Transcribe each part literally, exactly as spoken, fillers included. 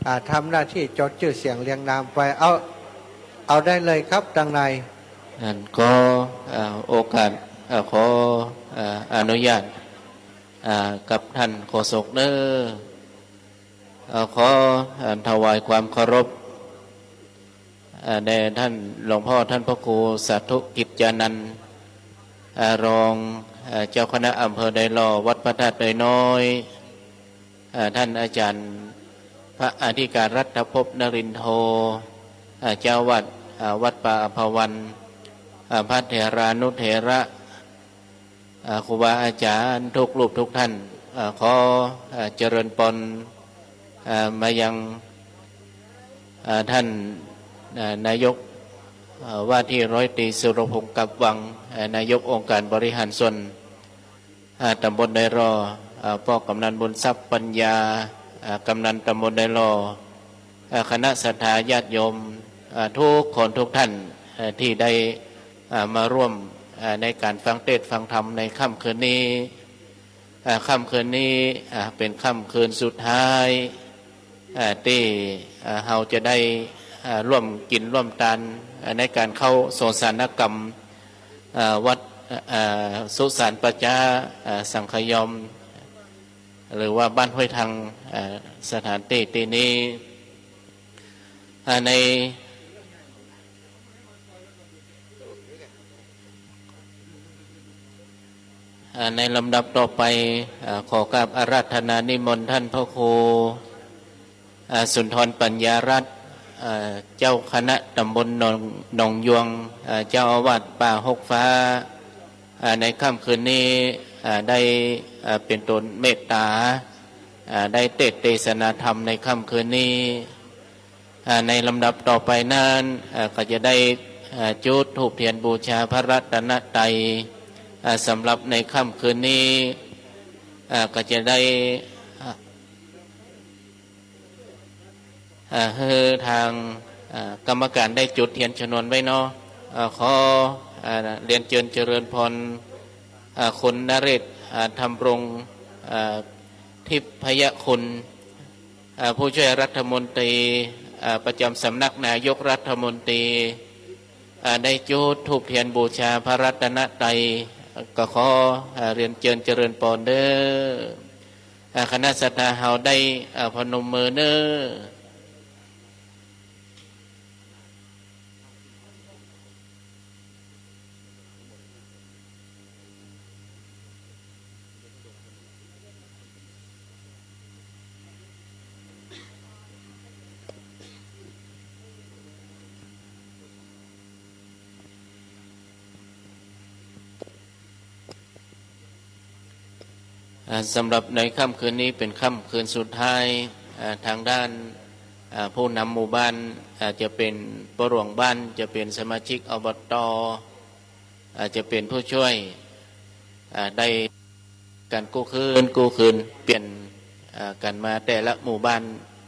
อ่า ทำหน้าที่จดจื้อเสียงเรียงนามไป เอา เอาได้เลยครับ ตังใน อันขอ อ่า โอกาส อ่า ขอ อ่า อนุญาต อ่า กับท่านโฆษกเน้อ อ่า ขอ อ่า ถวายความเคารพ อ่า แด่ท่านหลวงพ่อท่านพระครูสาธุกิจจานันท์ อ่า รอง อ่า เจ้าคณะอำเภอดอยหล่อ วัดพระธาตุดอยน้อย อ่า ท่านอาจารย์พระอธิการรัฐภพนรินทร์โท อ่า เจ้าวัด อ่า วัดป่าอำภาวัน อ่า พระเถรานุเถระ อ่า ครูบาอาจารย์ทุกรูปทุกท่าน อ่า ขอ อ่า เจริญปอน อ่า มายัง อ่า ท่าน อ่า นายก อ่า ว่าที่ร้อยตรีสุรพงษ์ กับวัง อ่า นายกองค์การบริหารส่วน อ่า ตำบลดอยหล่อ อ่า ป้อกำนันบุญทรัพย์ปัญญา อ่า กำนันตำบลดอยหล่อ อ่า คณะศรัทธาญาติโยม อ่า ทุกคนทุกท่าน อ่า ที่ได้ อ่า มาร่วม อ่า ในการฟังเทศน์ฟังธรรมในค่ำคืนนี้ อ่า ค่ำคืนนี้ อ่า เป็นค่ำคืนสุดท้าย อ่า ตี้ อ่า เฮาจะได้ อ่า ร่วมกิ๋นร่วมตาน อ่า ในการเข้าโสณสารณกรรม อ่า วัด อ่า สุสานประชา อ่า สังคยอม หรือว่าบ้านห้วยทัง อ่า สถานตี้ตี้นี้ อ่า ใน อ่า ในลำดับต่อไป อ่า ขอกราบอาราธนานิมนต์ท่านพระครู อ่า สุนทรปัญญารัตน์ อ่า เจ้าคณะตำบลหนอง หนองยวง อ่า เจ้าอาวาสป่าหกฟ้า อ่า ในค่ำคืนนี้ อ่า ได้ อ่า เป็นตนเมตตา อ่า ได้เทศน์เทศนาธรรมในค่ำคืนนี้ อ่า ในลำดับต่อไปนั้น อ่า ก็จะได้ อ่า จุดธูปเทียนบูชาพระรัตนตรัย อ่า สำหรับในค่ำคืนนี้ อ่า ก็จะได้ อ่า อ่า หื้อตาง อ่า กรรมการได้จุดเทียนชนวนไว้เนาะ อ่า ขอ อ่า เรียนเจิญเจริญปอน อ่า คุณนเรศ อ่า ธำรง อ่า ทิพยคุณ อ่า ผู้ช่วยรัฐมนตรี อ่า ประจำสำนักนายกรัฐมนตรี อ่า ได้จุดธูปเทียนบูชาพระรัตนตรัย ก็ขอ อ่า เรียนเจิญเจริญปอนเด้อ อ่า คณะศรัทธาเฮาได้ อ่า พนมมือเน้อ อ่า สำหรับในค่ำคืนนี้เป็นค่ำคืนสุดท้าย อ่า ทางด้าน อ่า ผู้นำหมู่บ้าน อ่า จะเป็นป้อหลวงบ้าน จะเป็นสมาชิก อบต. อ่า จะเป็นผู้ช่วย อ่า ได้กั๋นกู้คืน กู้คืน เปลี่ยน อ่า กั๋นมาแต่ละหมู่บ้าน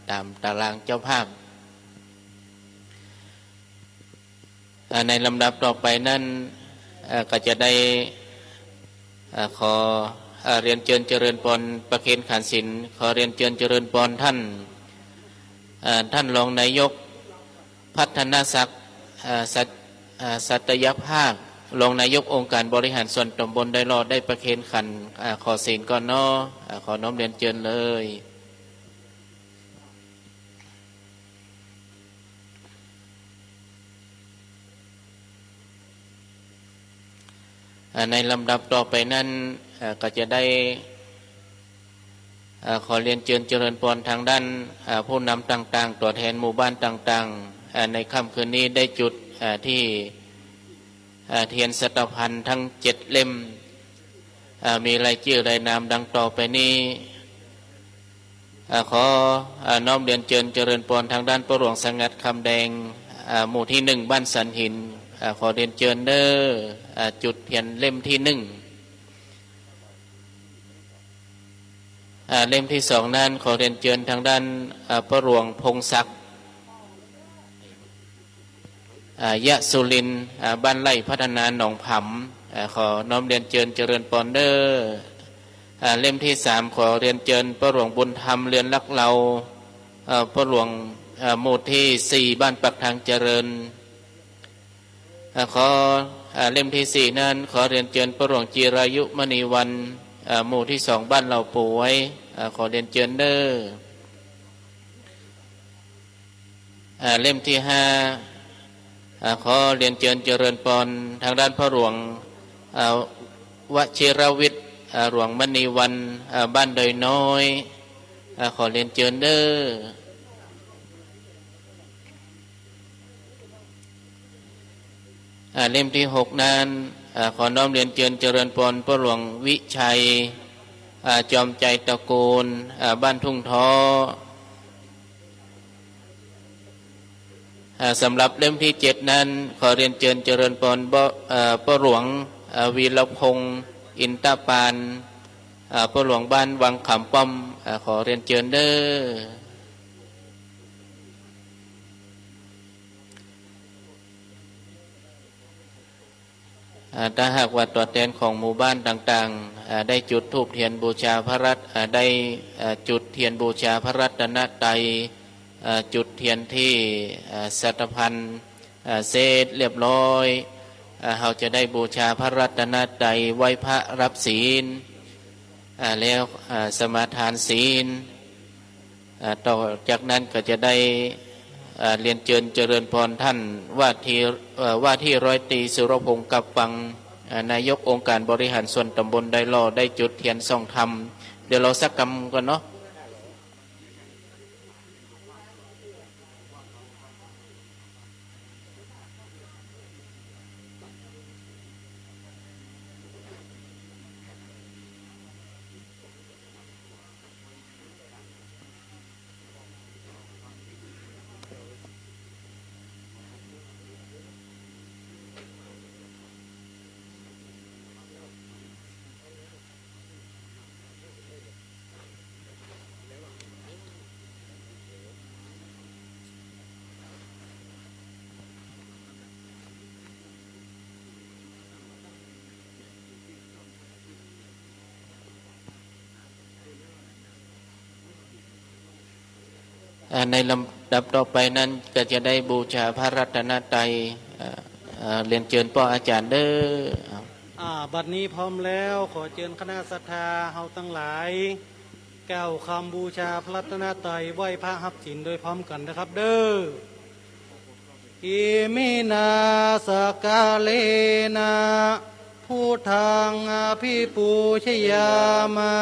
ต๋ามตารางเจ้าภาพ อ่า ในลำดับต่อไปนั้น อ่า ก็จะได้ อ่า ขอ อ่า เรียนเจิญเจริญปอนประเคนขันศีล ขอเรียนเจิญเจริญปอนท่าน อ่า ท่านรองนายก พัฒนศักดิ์ อ่า สัต- อ่า สัตยภาค รองนายกองค์การบริหารส่วนตำบลดอยหล่อ ได้ประเคนขัน อ่า ขอศีลก่อนเนาะ อ่า ขอน้อมเรียนเจิญเลย อ่า ในลำดับต่อไปนั้น อ่า ก็จะได้ อ่า ขอเรียนเจิญเจริญปอนทางด้าน อ่า ผู้นำต่างๆ ตั๋วแทนหมู่บ้านต่างๆ อ่า ในค่ำคืนนี้ได้จุด อ่า ที่ อ่า เทียนสัตพันธ์ทั้งเจ็ดเล่ม อ่า มีรายจื้อรายนามดังต่อไปนี้ อ่า ขอ อ่า น้อมเรียนเจิญเจริญปอนทางด้านป้อหลวงสงัดคำแดง อ่า หมู่ที่หนึ่ง บ้านสันหิน อ่า ขอเรียนเจิญเน้อ อ่า จุดเทียนเล่มที่หนึ่ง อ่า เล่มที่สองนั้นขอเรียนเจิญทางด้าน อ่า ป้อหลวงพงศักดิ์ อ่า ยะสุรินทร์ อ่า บ้านไร่พัฒนาหนองผำ อ่า ขอน้อมเรียนเจิญเจริญปอนเน้อ อ่า เล่มที่สามขอเรียนเจิญป้อหลวงบุญธรรม เรือนรักเรา เอ่อ ป้อหลวง เอ่อ หมู่ตี้สี่ บ้านปากทางเจริญ เอ่อ ขอ เอ่อ เล่มตี้สี่ นั้น ขอเรียนเจิญป้อหลวงจิรายุมณีวรรณ เอ่อ หมู่ตี้สอง บ้านเหล่าป่วย เอ่อ ขอเรียนเจิญเน้อ เอ่อ เล่มตี้ห้า เอ่อ ขอเรียนเจิญเจริญปอน ตางด้านป้อหลวง เอ่อ วชิรวิทย์ เอ่อ หลวงมณีวรรณ เอ่อ บ้านดอยน้อย เอ่อ ขอเรียนเจิญเน้อ เอ่อ เล่มตี้หก นั้น เอ่อ ขอน้อมเรียนเจิญเจริญปอนป้อหลวงวิชัย เอ่อ จอมใจตระกูล เอ่อ บ้านทุ่งท้อ เอ่อ สำหรับเล่มตี้เจ็ด นั้น ขอเรียนเจิญเจริญปอนป้อ เอ่อ ป้อหลวง เอ่อ วีรพงษ์ อินตปาน เอ่อ ป้อหลวงบ้านวังขามป้อม เอ่อ ขอเรียนเจิญเน้อ อ่า ถ้าหากว่าตั๋วแตนของหมู่บ้านต่างๆ อ่า ได้จุดธูปเตียนบูชาพระรัต- อ่า ได้ อ่า จุดเตียนบูชาพระรัตนตรัย อ่า จุดเตียนตี้ อ่า สัตภัณฑ์ อ่า เสร็จเรียบร้อย อ่า เฮาจะได้บูชาพระรัตนตรัย ไหว้พระรับศีล อ่า แล้ว อ่า สมาทานศีล อ่า ต่อจากนั้นก็จะได้ อ่า เรียนเจิญเจริญปอนต้านว่าตี้ เอ่อ ว่าตี้ร้อยตรีสุรพงษ์ กับปัง อ่า นายกองค์การบริหารส่วนตำบลดอยหล่อ ได้จุดเตียนส่องธรรม เดี๋ยวรอสักกำก่อนเนาะ อ่า ในลำดับต่อไปนั้นก็จะได้บูชาพระรัตนตรัย อ่า อ่า เรียนเจิญป้ออาจ๋ารย์เด้อ อ่า บัดนี้พร้อมแล้ว ขอเจิญคณะศรัทธาเฮาตังหลาย กล่าวกำบูชาพระรัตนตรัย ไหว้พระฮับศีลโดยพร้อมกั๋นนะครับเด้อ Iminā sakkārena buddhaṃ abhipūjayāma.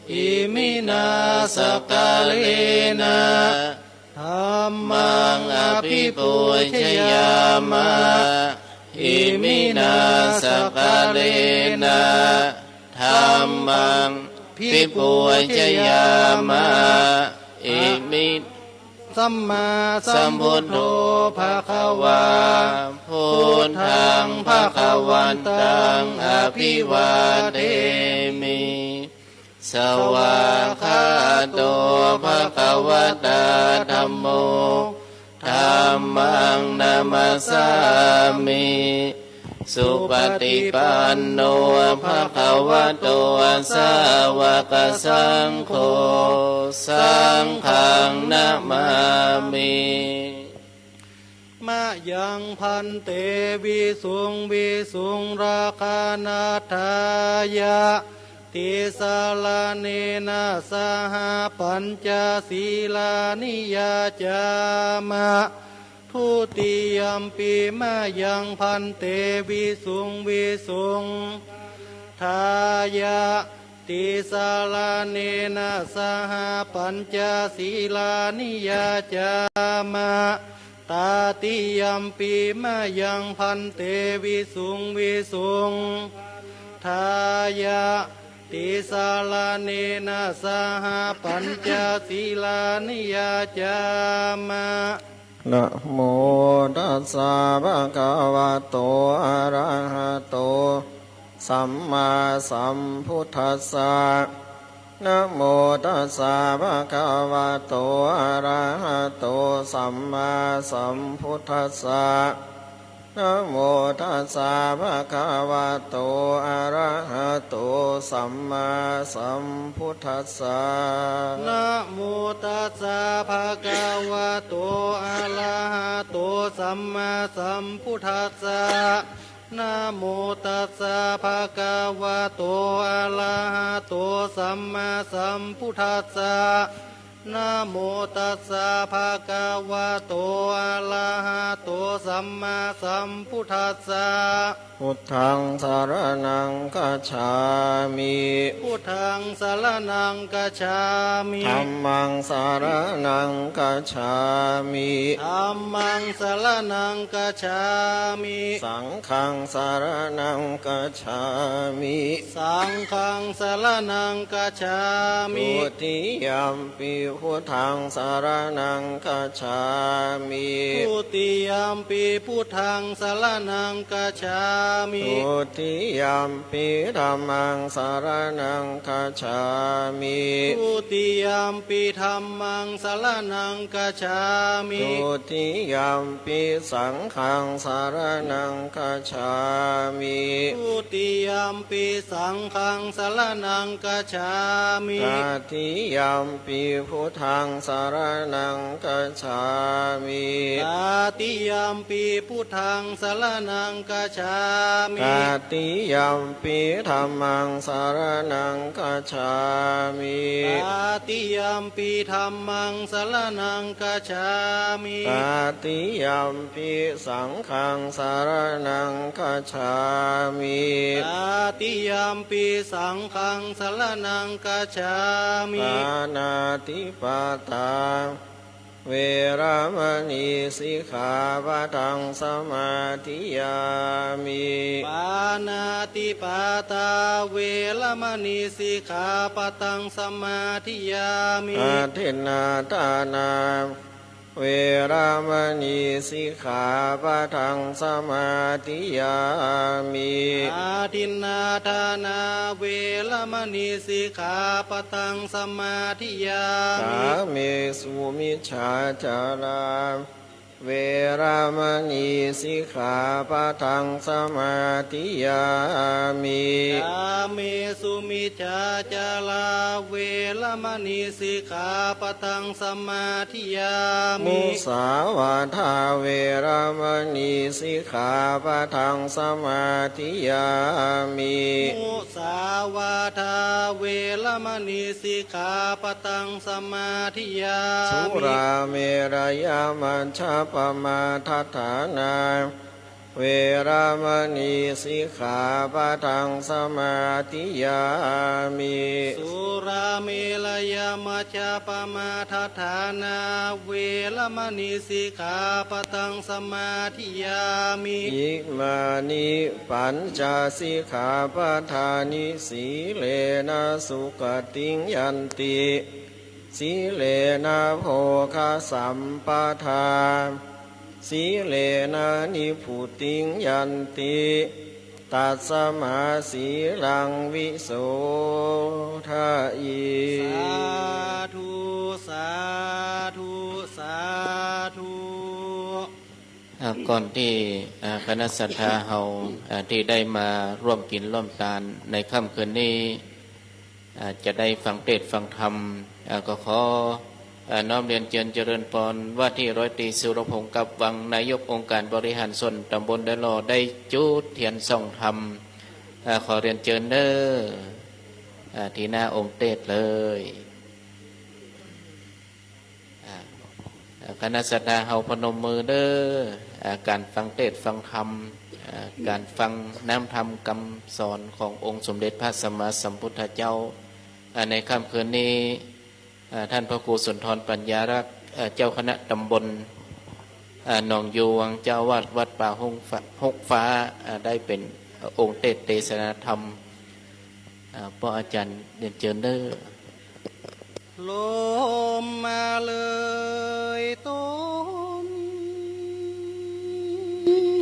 Iminā sakkārena dhammaṃ abhipūjayāma. Iminā sakkārena dhammaṃ abhipūjayāma. Imi- Sammāsambuddho bhagavā. Buddhaṃ bhagavantaṃ abhivādemi. Svākkhāto bhagavatā dhammo. Dhammaṃ namassāmi. Supaṭipanno bhagavato sāvakasaṅgho. Saṅghaṃ namāmi. Mayaṃ bhante visuṃ visuṃ rakkhaṇatthāya tisaraṇena saha pañca sīlāni yācāma. Dutiyampi mayaṃ bhante visuṃ visuṃ rakkhaṇatthāya tisaraṇena saha pañca sīlāni yācāma. Tatiyampi mayaṃ bhante visuṃ visuṃ rakkhaṇatthāya tisaraṇena saha pañca sīlāni yācāma. Namo tassa bhagavato arahato sammāsambuddhassa. Namo tassa bhagavato arahato sammāsambuddhassa. Namo tassa bhagavato arahato sammāsambuddhassa. Namo tassa bhagavato arahato sammāsambuddhassa. Namo tassa bhagavato arahato sammāsambuddhassa. Namo tassa bhagavato arahato sammāsambuddhassa. Buddhaṃ saraṇaṃ gacchāmi. Buddhaṃ saraṇaṃ gacchāmi. Dhammaṃ saraṇaṃ gacchāmi. Dhammaṃ saraṇaṃ gacchāmi. Saṅghaṃ saraṇaṃ gacchāmi. Saṅghaṃ saraṇaṃ gacchāmi. Dutiyampi buddhaṃ saraṇaṃ gacchāmi. Dutiyampi buddhaṃ saraṇaṃ gacchāmi. Dutiyampi dhammaṃ saraṇaṃ gacchāmi. Dutiyampi dhammaṃ saraṇaṃ gacchāmi. Dutiyampi saṅghaṃ saraṇaṃ gacchāmi. Dutiyampi saṅghaṃ saraṇaṃ gacchāmi. Tatiyampi buddhaṃ saraṇaṃ gacchāmi. Tatiyampi buddhaṃ saraṇaṃ gacchāmi. Tatiyampi dhammaṃ saraṇaṃ gacchāmi. Tatiyampi dhammaṃ saraṇaṃ gacchāmi. Tatiyampi saṅghaṃ saraṇaṃ gacchāmi. Tatiyampi saṅghaṃ saraṇaṃ gacchāmi. Pāṇātipātā veramaṇī sikkhāpadaṃ samādiyāmi. Pāṇātipātā veramaṇī sikkhāpadaṃ samādiyāmi. Adinnādānā veramaṇī sikkhāpadaṃ samādiyāmi. Adinnādānā veramaṇī sikkhāpadaṃ samādiyāmi. Kāmesu micchācārā veramaṇī sikkhāpadaṃ samādiyāmi. Kāmesu micchācārā veramaṇī sikkhāpadaṃ samādiyāmi. Musāvādā veramaṇī sikkhāpadaṃ samādiyāmi. Musāvādā veramaṇī sikkhāpadaṃ samādiyāmi. Surāmerayamajjapamādaṭṭhānā veramaṇī sikkhāpadaṃ samādiyāmi. Surāmerayamajjapamādaṭṭhānā veramaṇī sikkhāpadaṃ samādiyāmi. Imāni pañca sikkhāpadāni. Sīlena sugatiṃ yanti, sīlena bhogasampadā, sīlena nibbutiṃ yanti, tasmā sīlaṃ visodhayi. Sādhu, sādhu, sādhu. อ่า ก่อนตี้ อ่า คณะศรัทธาเฮา อ่า ตี้ได้มาร่วมกิ๋นร่วมตานในค่ำคืนนี้ อ่า จะได้ฟังเตสน์ฟังธรรม อ่า ก็ขอ อ่า น้อมเรียนเจิญเจริญปอนว่าตี้ร้อยตรีสุรพงษ์ กับวัง นายกองค์การบริหารส่วนตำบลดอยหล่อ ได้จุดเตียนส่องธรรม อ่า ขอเรียนเจิญเน่อ อ่า ตี้หน้าองค์เตสน์เลย อ่า คณะศรัทธาเฮาพนมมือเน่อ อ่า ก๋านฟังเตสน์ฟังธรรม อ่า ก๋านฟังน้ำธรรมกำสอนขององค์สมเด็จพระสัมมาสัมพุทธเจ้า อ่า ในค่ำคืนนี้ อ่า ท่านพระครูสุนทรปัญญารักษ์ อ่า เจ้าคณะตำบล อ่า หนองยวง เจ้าอาวาสวัดป่าฮกฟ้า ฮกฟ้า อ่า ได้เป๋นองค์เตสน์เตสนาธรรม อ่า ป้ออาจ๋ารย์เรียนเจิญเน่อ ลมมาเลยต้น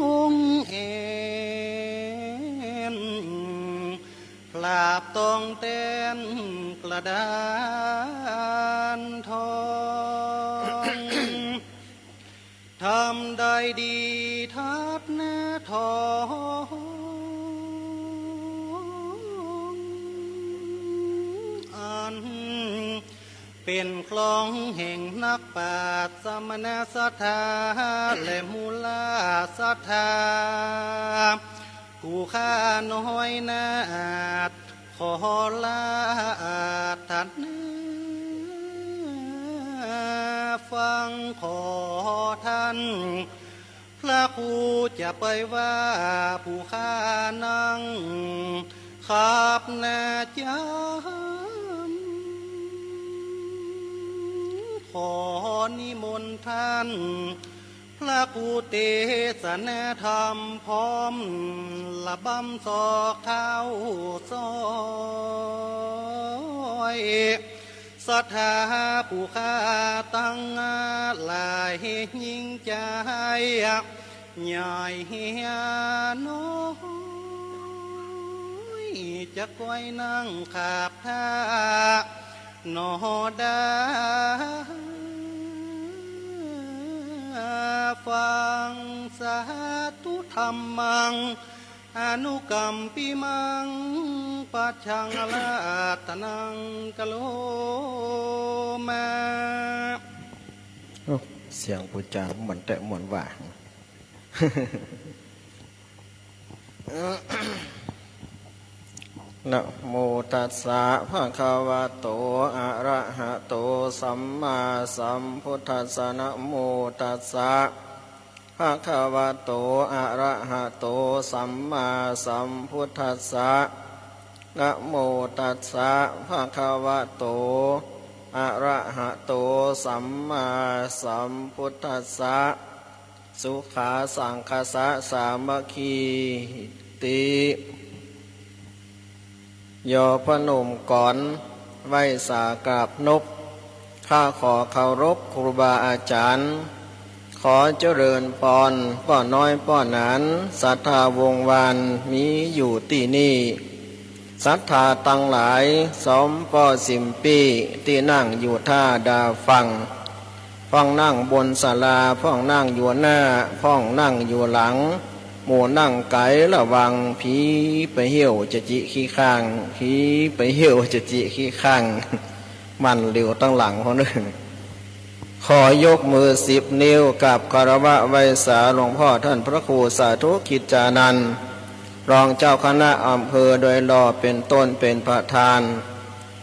องค์เอ็น ผลาบต้องแต้นกระดานทอง ทำได้ดีทัดหน้า ทอง อันเป๋นคลองแห่งนักปราชญ์สมณศรัทธา และมูลศรัทธา กู่ข้าน้อยนาฏ ขอราธนาฟัง ขอท่านพระครูจะไปว่าผู้ข้านั่งขับนาจำ ขอนิมนต์ท่าน พระครูเตสนาธรรม พร้อมระบำซอกข้าวซอยศรัทธาผู้ข้าตังหลาย ยิ่งจะให้ใหญ่น้อย จะก้อยนั่งขับท่า หนอดาฟัง สาธุธัมมัง อนุกัมปิมัง ปัจฉังราธนัง กะโรมา โอ้ เสียงปู๋จ๋าม่วนแต๊ม่วนว่า นะโมตัสสะ ภะคะวะโต อะระหะโต สัมมาสัมพุทธัสสะ นะโมตัสสะ ภะคะวะโต อะระหะโต สัมมาสัมพุทธัสสะ นะโมตัสสะ ภะคะวะโต อะระหะโต สัมมาสัมพุทธัสสะ สุขาสังคัสสะ สามัคคีติ ยอพนมก๋อน ไหว้สากราบนบ ข้าขอเคารพครูบาอาจ๋ารย์ ขอเจริญปอนป้อน้อยป้อหนาน ศรัทธาวงวานมีอยู่ตี้นี่ ศรัทธาตังหลาย สองป้อสิมปี้ ตี้นั่งอยู่ต้าดาฟัง พ่องนั่งบนศาลา พ่องนั่งอยู่หน้า พ่องนั่งอยู่หลัง หมู่นั่งไก๋ระวัง ผีไปเหี่ยวจะจิขี้ข้าง ผีไปเหี่ยวจะจิขี้ข้าง มันเหลียวตังหลังเขาเน่อ ขอยกมือสิบนิ้ว กราบคารวะไหว้สาหลวงพ่อท่านพระครูสาธุกิจจานันท์ รองเจ้าคณะอำเภอดอยหล่อ เป๋นต้นเป๋นประธาน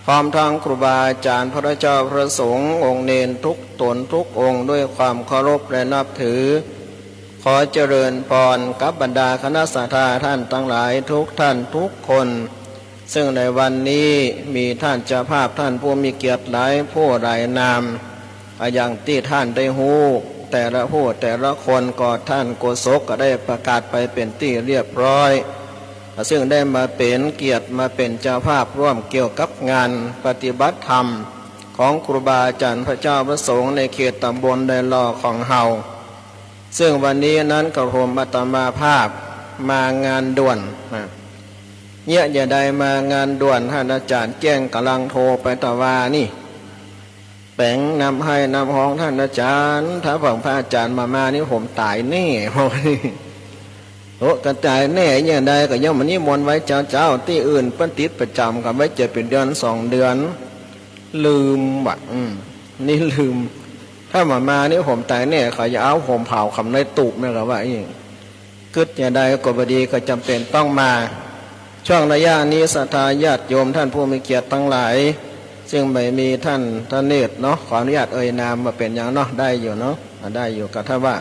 พร้อมทั้งครูบาอาจ๋ารย์ พระเจ้าพระสงฆ์ องค์เณรทุกต๋นทุกองค์ ด้วยความเคารพและนับถือ ขอเจริญปอนกับบรรดาคณะศรัทธาท่านตังหลายทุกท่านทุกคน ซึ่งในวันนี้มีท่านเจ้าภาพท่านผู้มีเกียรติหลายผู้หลายนาม อะหยังตี้ท่านได้ฮู้ แต่ละผู้แต่ละคนก็ท่านโฆษกก็ได้ประกาศไปเป๋นตี้เรียบร้อย ซึ่งได้มาเป๋นเกียรติมาเป๋นเจ้าภาพร่วมเกี่ยวกับงานปฏิบัติธรรมของครูบาอาจ๋ารย์พระเจ้าพระสงฆ์ในเขตตำบลดอยหล่อของเฮา ซึ่งวันนี้นั้นกระผมอาตมาภาพมางานด่วนนะ เยียะจะใดมางานด่วน ท่านอาจ๋ารย์แจ้งก๋ำลังโทรไปตะวานี่ แป๋งนำไห้นำฮ้อง ท่านอาจ๋ารย์ ถ้าผมพระอาจ๋ารย์บ่มานี่ผมต๋ายแน่ โอ้ ก็ต๋ายแน่จะใด ก็ยังบ่นิมนต์ไว้เจ๊าเจ๊า ตี้อื่นเปิ้นติดประจ๋ำกั๋นไว้จะเป๋นเดือนสองเดือน ลืมว่ะ อืม นี่ลืม ถ้าบ่มานี่ผมต๋ายแน่ เขาจะเอาผมเผาคำในตูบเนี่ยก็ว่าอี้ กึ๊ดจะใดก็บ่ดี ก็จ๋ำเป๋นต้องมา ช่วงระยะนี้ศรัทธาญาติโยมท่านผู้มีเกียรติตังหลาย ซึ่งบ่มีท่านธเนศเนาะ ขออนุญาตเอ่ยนามบ่เป๋นหยังเนาะ ได้อยู่เนาะ อ่า ได้อยู่ ก็ถ้าว่า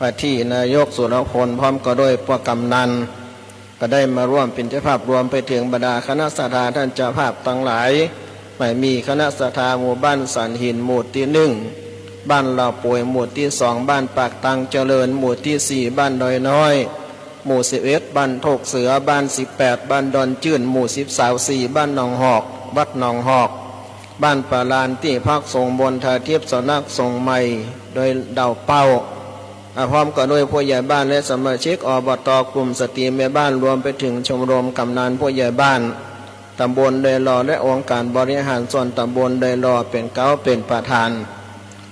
ว่าตี้นายกสุรพล พร้อมก็ด้วยป้วกก๋ำนัน ก็ได้มาร่วมเป๋นเจ้าภาพ รวมไปเถิงบรรดาคณะศรัทธาท่านเจ้าภาพตังหลาย บ่มีคณะศรัทธาหมู่บ้านสันหิน หมู่ตี้หนึ่ง บ้านเหล่าป่วย หมู่ตี้สอง บ้านปากตางเจริญ หมู่ตี้สี่ บ้านดอยน้อย หมู่สิบเอ็ด บ้านโทกเสือ บ้านสิบแปด บ้านดอนจื้น หมู่สิบสาม สี่ บ้านหนองหอก วัดหนองหอก บ้านป่าลาน ตี้พักสงฆ์บนทาทิพย์ สำนักสงฆ์ใหม่ ดอยดาวเป้า อ่า พร้อมก็ด้วยผู้ใหญ่บ้านและสมาชิก อบต. กลุ่มสตรีแม่บ้าน รวมไปเถิงชมรมกำนันผู้ใหญ่บ้าน ตำบลดอยหล่อ และองค์การบริหารส่วนตำบลดอยหล่อ เป๋นเก๊าเป๋นประธาน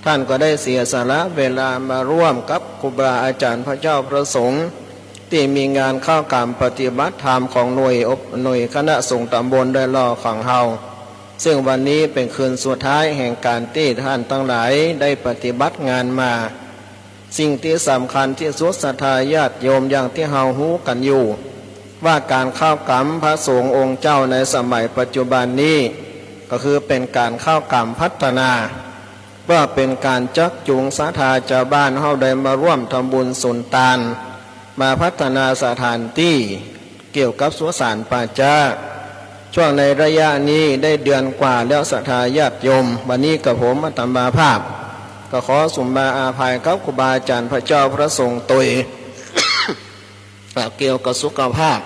ท่านก็ได้เสียสละเวลามาร่วมกับครูบาอาจ๋ารย์พระเจ้าพระสงฆ์ ตี้มีงานเข้ากรรมปฏิบัติธรรมของหน่วยอบ หน่วยคณะสงฆ์ตำบลดอยหล่อของเฮา ซึ่งวันนี้เป๋นคืนสุดท้ายแห่งก๋านตี้ต้านตังหลายได้ปฏิบัติงานมา สิ่งตี้สำคัญตี้สุดศรัทธาญาติโยมอย่างตี้เฮาฮู้กั๋นอยู่ ว่าก๋านเข้ากรรมพระสงฆ์องค์เจ้าในสมัยปัจจุบันนี้ ก็คือเป๋นก๋านเข้ากรรมพัฒนา เปื้อเป๋นก๋านจักจูงศรัทธาจาวบ้านเฮาได้มาร่วมทำบุญสุนตาน มาพัฒนาสถานตี้เกี่ยวกับสุสานป่าจ๊า ช่วงในระยะนี้ได้เดือนกว่าแล้วศรัทธาญาติโยม วันนี้กระผมอาตมาภาพ ก็ขอสุมาอาภัยกับครูบาอาจ๋ารย์พระเจ้าพระสงฆ์ตวย เกี่ยวกับสุขภาพ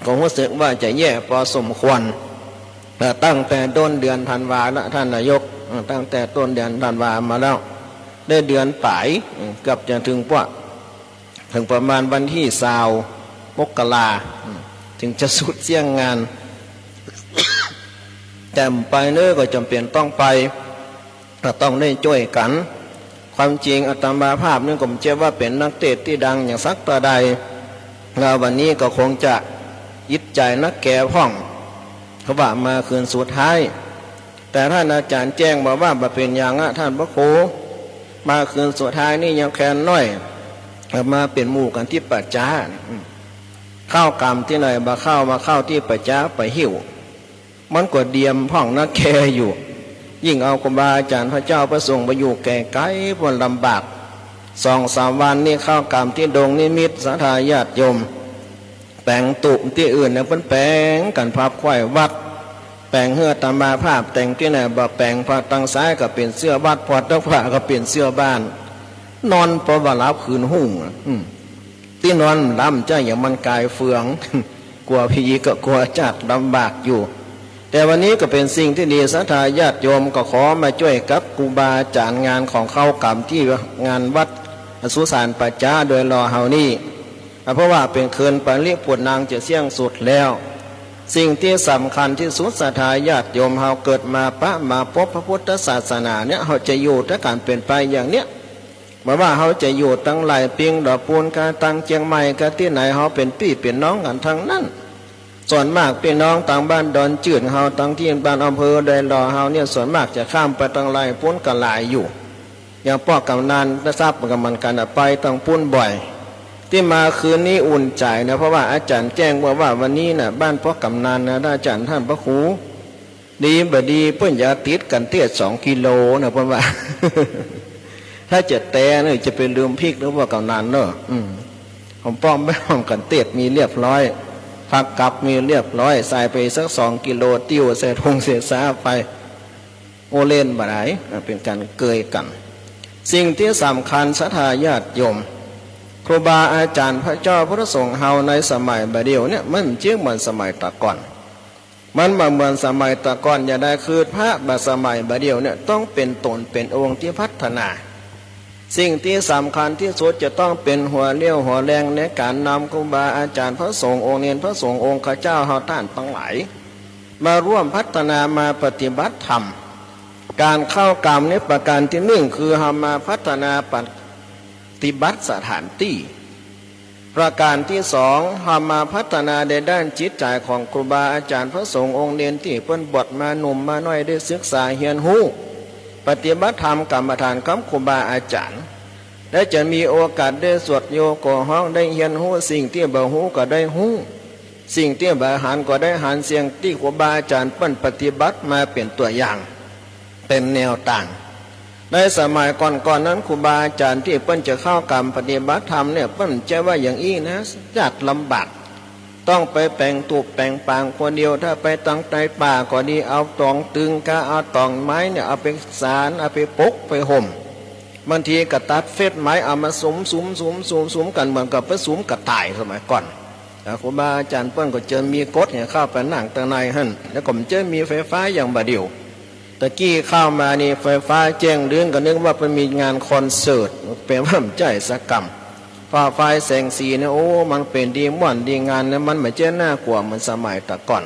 ก็ฮู้สึกว่าจะแย่พอสมควร ตั้งแต่ต้นเดือนธันวาละท่านนายก ตั้งแต่ต้นเดือนธันวามาแล้ว ได้เดือนป๋าย เกือบจะเถิงปะ เถิงประมาณวันตี้ซาวมกรา เถิงจะสุดเสี้ยงงาน แต่บ่ไปเน้อ ก็จ๋ำเป๋นต้องไป ก็ต้องได้จ้วยกั๋น ความจริงอาตมาภาพนี่ก็บ่ใจ้ว่าเป๋นนักเตสน์ตี้ดังอย่างสักเต้าใด แล้ววันนี้ก็คงจะอิดใจ๋นักแก่พ่อง เพราะว่ามาคืนสุดท้าย แต่ท่านอาจ๋ารย์แจ้งมาว่าบ่เป๋นหยังอะท่านพระครู มาคืนสุดท้ายนี่ยังแคนน้อย มาเป๋นหมู่กั๋นตี้ป่าจ๊า เข้ากรรมตี้ไหนบ่เข้า มาเข้าตี้ป่าจ๊าไปหิ้ว มันก็เดียมพ่องนักแก่อยู่ ยิ่งเอาครูบาอาจ๋ารย์พระเจ้าพระสงฆ์ไปอยู่ไก๋ๆ มันลำบาก สองสามวันนี่เข้ากรรมตี้ดงนิมิตร ศรัทธาญาติโยม แป๋งตุ๊ตี้อื่นเนี่ยเปิ้นแป๋งกั๋นพับไขว้วัด แป๋งหื้ออาตมาภาพแต่งตี้ไหนบ่แป๋ง พอตังซ้ายก็เป๋นเสื้อวัด พอตังขวาก็เป๋นเสื้อบ้าน นอนปอบ่หลับคืนฮุ่งอะ อืม ตี้นอนหลับจ้าอย่างมันก๋ายเฟือง กั๋วผีก็กั๋วจ๊าดลำบากอยู่ แต่วันนี้ก็เป๋นสิ่งตี้ดี ศรัทธาญาติโยมก็ขอมาจ้วยกับครูบาอาจ๋ารย์งานของเข้ากรรมตี้งานวัดสุสานป่าจ๊าดอยหล่อเฮานี่ เพราะว่าเป๋นคืนปริปุณณังจะเสี้ยงสุดแล้ว สิ่งตี้สำคัญตี้สุด ศรัทธาญาติโยมเฮาเกิดมาปะมาปบพระพุทธศาสนาเนี่ย เฮาจะอยู่ตวยก๋านเป๋นไปอย่างเนี้ย บ่ว่าเฮาจะอยู่ตังหลายปิงดอปูนกา ตังเจียงใหม่กา ตี้ไหนเฮาเป๋นปี้เป๋นน้องกั๋นตังนั้น ส่วนมากปี้น้องตังบ้านดอนจืดเฮา ตังตี้บ้านอำเภอดอยหล่อเฮาเนี่ย ส่วนมากจะข้ามไปตังหลายปูนก็หลายอยู่ อย่างป้อกำนันนะ ทราบกั๋นเหมือนกั๋นนะ ไปตังปู้นบ่อย ตี้มาคืนนี้อุ่นใจ๋นะ เพราะว่าอาจ๋ารย์แจ้งว่า ว่าวันนี้น่ะ บ้านป้อกำนันนะ อาจ๋ารย์ท่านพระครู ดีบ่ดีเปิ้นอย่าติดกั๋นเตี้ยสองกิโลนะ เปิ้นว่า ถ้าจะแตะเนี่ยจะไปลืมพริกนะป้อกำนันเนอะ อืม ของป้อมแม่ห้องกั๋นเตี้ยมีเรียบร้อย ผักกับมีเรียบร้อย ใส่ไปสักสองกิโล ติ้วใส่ถุงเสสาไป โอเล่นบ่ได้ เป๋นก๋านเกยกั๋น สิ่งตี้สำคัญศรัทธาญาติโยม ครูบาอาจ๋ารย์พระเจ้าพระสงฆ์เฮาในสมัยบ่าเดี่ยวเนี่ย มันบ่เจียงเหมือนสมัยตะก่อน มันบ่เหมือนสมัยตะก่อน อย่าได้คือพระบ่าสมัยบ่าเดี่ยวเนี่ย ต้องเป๋นต๋นเป๋นองค์ตี้พัฒนา สิ่งตี้สำคัญตี้สุดจะต้องเป๋นหัวเรี่ยวหัวแรงในก๋านนำครูบาอาจ๋ารย์พระสงฆ์องค์เณรพระสงฆ์องค์ข้าเจ้าเฮาต้านตังหลาย มาร่วมพัฒนามาปฏิบัติธรรม ก๋านเข้ากรรมนี้ประก๋านตี้นึ่งคือเฮามาพัฒนาปฏิบัติสถานตี้ ประก๋านตี้สอง เฮามาพัฒนาในด้านจิตใจ๋ของครูบาอาจ๋ารย์พระสงฆ์องค์เณรตี้เปิ้นบวชมาหนุ่มมาน้อยได้ศึกษาเฮียนฮู้ ปฏิบัติธรรมกรรมฐานกับครูบาอาจ๋ารย์ และจะมีโอกาสได้สวดโยโกฮ้องได้เฮียนฮู้ สิ่งตี้บ่ฮู้ก็ได้ฮู้ สิ่งตี้บ่หันก็ได้หัน สิ่งตี้ครูบาอาจ๋ารย์เปิ้นปฏิบัติมาเป๋นตั๋วอย่าง เป๋นแนวตาง ในสมัยก่อนๆ นั้นครูบาอาจ๋ารย์ตี้เปิ้นจะเข้ากรรมปฏิบัติธรรมเนี่ย เปิ้นบ่ใจ้ว่าอย่างอี้นะ ยากลำบาก ต้องไปแป๋งตุ๊บแป๋งปางคนเดียว ถ้าไปตังในป่าก็ดี เอาต๋องตึงกา เอาต๋องไม้เนี่ย เอาไปสาน เอาไปปกไปห่ม บางทีก็ตัดเฟ็ดไม้เอามาสุมๆๆๆกั๋น เหมือนกับไปสุมกระต่ายสมัยก่อน แล้วครูบาอาจ๋ารย์เปิ้นก็จะมีกฎหื้อเข้าไปนั่งตังในหั้น แล้วก็บ่ใจ้มีไฟฟ้าอย่างบ่าเดี่ยว ตะกี้เข้ามานี่ไฟฟ้าแจ้งดึง ก็นึกว่าเปิ้นมีงานคอนเสิร์ต แปลว่าบ่ใจ้สักกำ ฟ้าไฟแสงสีเนี่ย โอ้ มันเป๋นดีม่วนดีงานนะ มันบ่ใจ้น่ากลัวเหมือนสมัยตะก่อน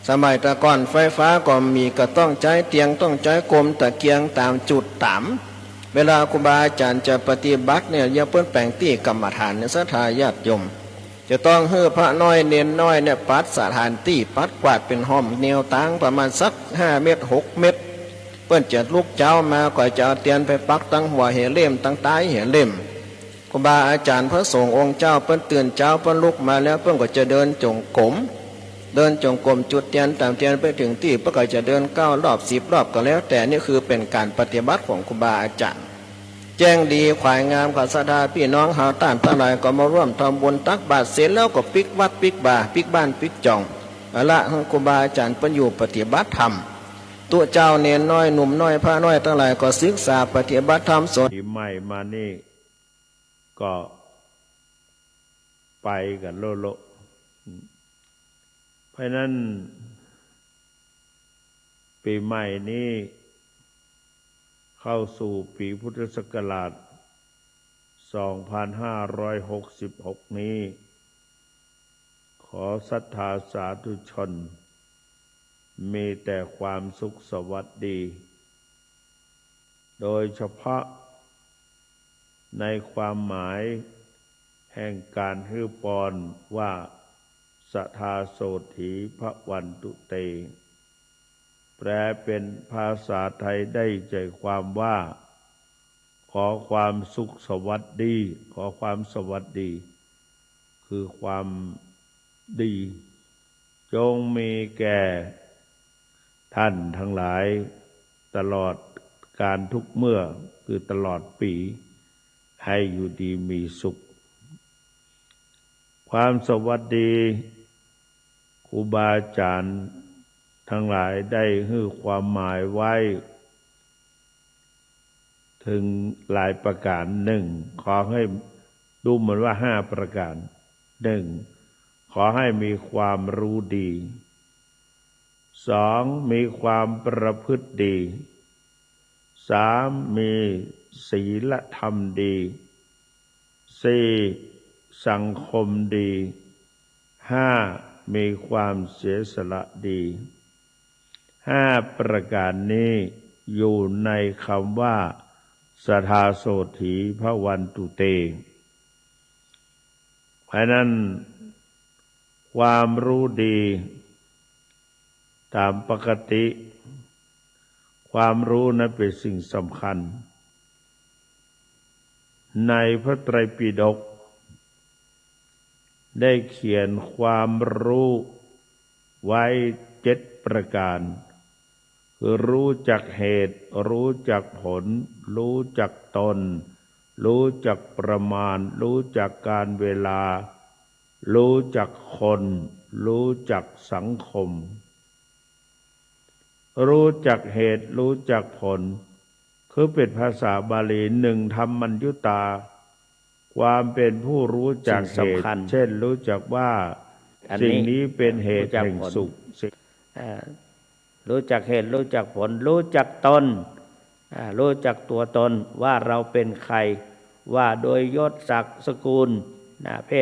สมัยตะก่อนไฟฟ้าก็บ่มี ก็ต้องใจ๊เตียง ต้องใจ๊กรมตะเกียงต๋ามจุดต๋าม เวลาครูบาอาจ๋ารย์จะปฏิบัติเนี่ย อย่างเปิ้นแป๋งตี้กรรมฐานเนี่ย ศรัทธาญาติโยม จะต้องหื้อพระน้อยเณรน้อยเนี่ยปัดสถานตี้ ปัดกวาดเป๋นฮ่อมแนวตางประมาณสักห้าเมตรหกเมตร เปิ้นจะลุกเจ๊ามาก็จะเอาเตียนไปปักตังหัวเหเล่ม ตังต๊ายเหเล่ม ครูบาอาจ๋ารย์พระสงฆ์องค์เจ้าเปิ้นตื่นเจ๊า เปิ้นลุกมาแล้ว เปิ้นก็จะเดินจงกรม เดินจงกรมจุดเตียน ต๋ามเตียนไปเถิงตี้ เปิ้นก็จะเดินเก้ารอบสิบรอบก็แล้วแต่ นี่คือเป๋นก๋านปฏิบัติของครูบาอาจ๋ารย์ แจ้งดีขวายงาม ขอศรัทธาปี้น้องเฮาต้านตังหลายก็มาร่วมทำบุญตักบาตรเสร็จแล้วก็ปิ๊กวัดปิ๊กวา ปิ๊กบ้านปิ๊กจ่อง เอาละ หื้อครูบาอาจ๋ารย์เปิ้นอยู่ปฏิบัติธรรม ตุ๊เจ้าเณรน้อยหนุ่มน้อยพระน้อยตังหลายก็ศึกษาปฏิบัติธรรมสน ปี๋ใหม่มานี่ก็ไปกั๋นโละๆ เพราะฉะนั้น ปี๋ใหม่นี้เข้าสู่ปี๋พุทธศักราชสองพันห้าร้อยหกสิบหกนี้ ขอศรัทธาสาธุชนมีแต่ความสุขสวัสดี โดยเฉพาะในความหมายแห่งก๋านหื้อปอนว่า สทาโสตถีภวันตุเต แปลเป๋นภาษาไทยได้ใจความว่า ขอความสุขสวัสดี ขอความสวัสดี คือความดี จงมีแก่ท่านทั้งหลายตลอดกาลทุกเมื่อ คือตลอดปี๋ ให้อยู่ดีมีสุข ความสวัสดี ครูบาอาจ๋ารย์ทั้งหลายได้หื้อความหมายไว้ เถิงหลายประก๋าน หนึ่ง ขอหื้อ ดูเหมือนว่าห้าประก๋าน หนึ่ง ขอให้มีความรู้ดี สอง มีความประพฤติดี สาม มีศีลธรรมดี สี่ สังคมดี ห้า มีความเสียสละดี ห้าประก๋านนี้อยู่ในกำว่า สทาโสตถีภวันตุเต เพราะฉะนั้น ความรู้ดีต๋ามปกติ ความรู้นั้นเป๋นสิ่งสำคัญ ในพระไตรปิฎกได้เขียนความรู้ไว้เจ็ดประก๋าน คือรู้จักเหตุ รู้จักผล รู้จักตน รู้จักประมาณ รู้จักกาลเวลา รู้จักคน รู้จักสังคม รู้จักเหตุ รู้จักผล คือเป๋นภาษาบาลี หนึ่ง ธัมมัญญุตา ความเป๋นผู้รู้จักเหตุ สิ่งสำคัญ เช่น รู้จักว่า อันนี้ สิ่งนี้เป๋นเหตุแห่งสุข รู้จักผล สิ่ง อ่า รู้จักเหตุ รู้จักผล รู้จักตน อ่า รู้จักตัวตนว่าเราเป๋นใคร ว่าโดยยศศักดิ์สกุล นะ เพศ